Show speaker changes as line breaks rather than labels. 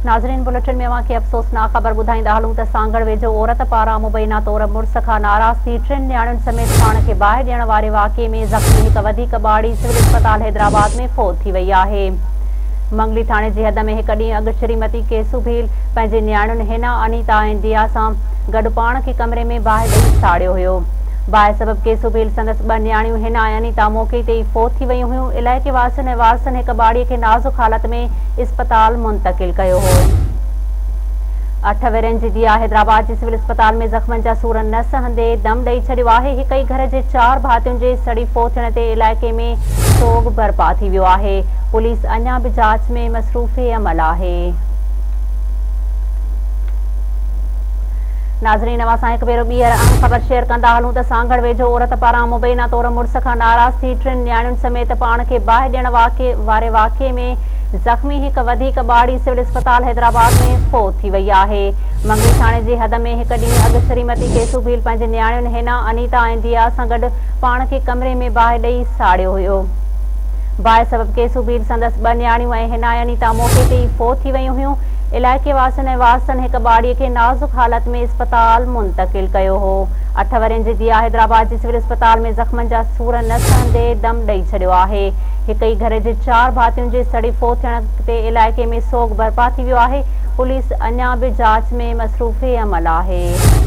ناظرين بليٽن ۾ اوهان کي افسوسناڪ خبر ٻڌائيندا هلون ته سانگهڙ ويجهو عورت پاران مبينا طور مڙس کان ناراض ٿي ٽن نياڻين سميت پاڻ کي باهه ڏيڻ واري واقعي ۾ زخمي هڪ وڌيڪ ٻارڙي سول اسپتال حيدرآباد ۾ فوت ٿي وئي آهي. منگلي ٿاڻي جي حد ۾ هڪ ڏينهن اڳ شريمتي ڪيسو ڀيل پنهنجي نياڻين حنا، انيتا ۽ ديا سان گڏ پاڻ کي ڪمري ۾ باهه ڏئي ساڙيو هيو. باهه سبب ڪيسو ڀيل سندس ٻه نياڻيون حنا ۽ انيتا موقعي تي ئي فوت ٿي ويون هيون. علائقي واسين ۽ وارثن هڪ ٻارڙي کي نازڪ حالت ۾ اسپتال منتقل ڪيو هو. اٺ ورهين جي ديا حيدرآباد جي سول اسپتال ۾ زخمن جا سور نه سهندي دم ڏئي ڇڏيو آهي. هڪ ئي گهر جي چار ڀاتين جي سڙي فوت ٿيڻ تي علائقي ۾ سوڳ برپا ٿي ويو آهي. پوليس اڃا به جاچ ۾ مصروف عمل آهي. ناظرين اوهان سان هڪ ڀيرو ٻيهر اهم خبر شيئر ڪندا هلون ته سانگهڙ ويجهو عورت پاران مبينا طور مڙس کان ناراض ٿي ٽن نياڻين سميت پاڻ کي باهه ڏيڻ واري واقعي ۾ زخمي هڪ وڌيڪ ٻارڙي سول اسپتال حيدرآباد ۾ فوت ٿي وئي آهي. منگلي ٿاڻي جي حد ۾ هڪ ڏينهن اڳ شريمتي ڪيسو ڀيل پنهنجي نياڻين حنا، انيتا ۽ ديا سان گڏ پاڻ کي ڪمري ۾ باهه ڏئي ساڙيو هيو. باهه سبب ڪيسو ڀيل سندس ٻه نياڻيون ۽ حنا ۽ انيتا موقعي تي ئي فوت ٿي ويون هيون. علائقي واسين ۽ وارثن هڪ ٻارڙي کي نازڪ حالت ۾ اسپتال منتقل ڪيو هو. اٺ ورهين جي ديا حيدرآباد جي سول اسپتال ۾ زخمن جا سور نه سهندي دم ڏئي ڇڏيو آهي. هڪ ئي گهر جي چار ڀاتين جي سڙي فوت ٿيڻ تي علائقي ۾ سوڳ برپا ٿي ويو آهي، پوليس اڃا به جاچ ۾ مصروف عمل آهي.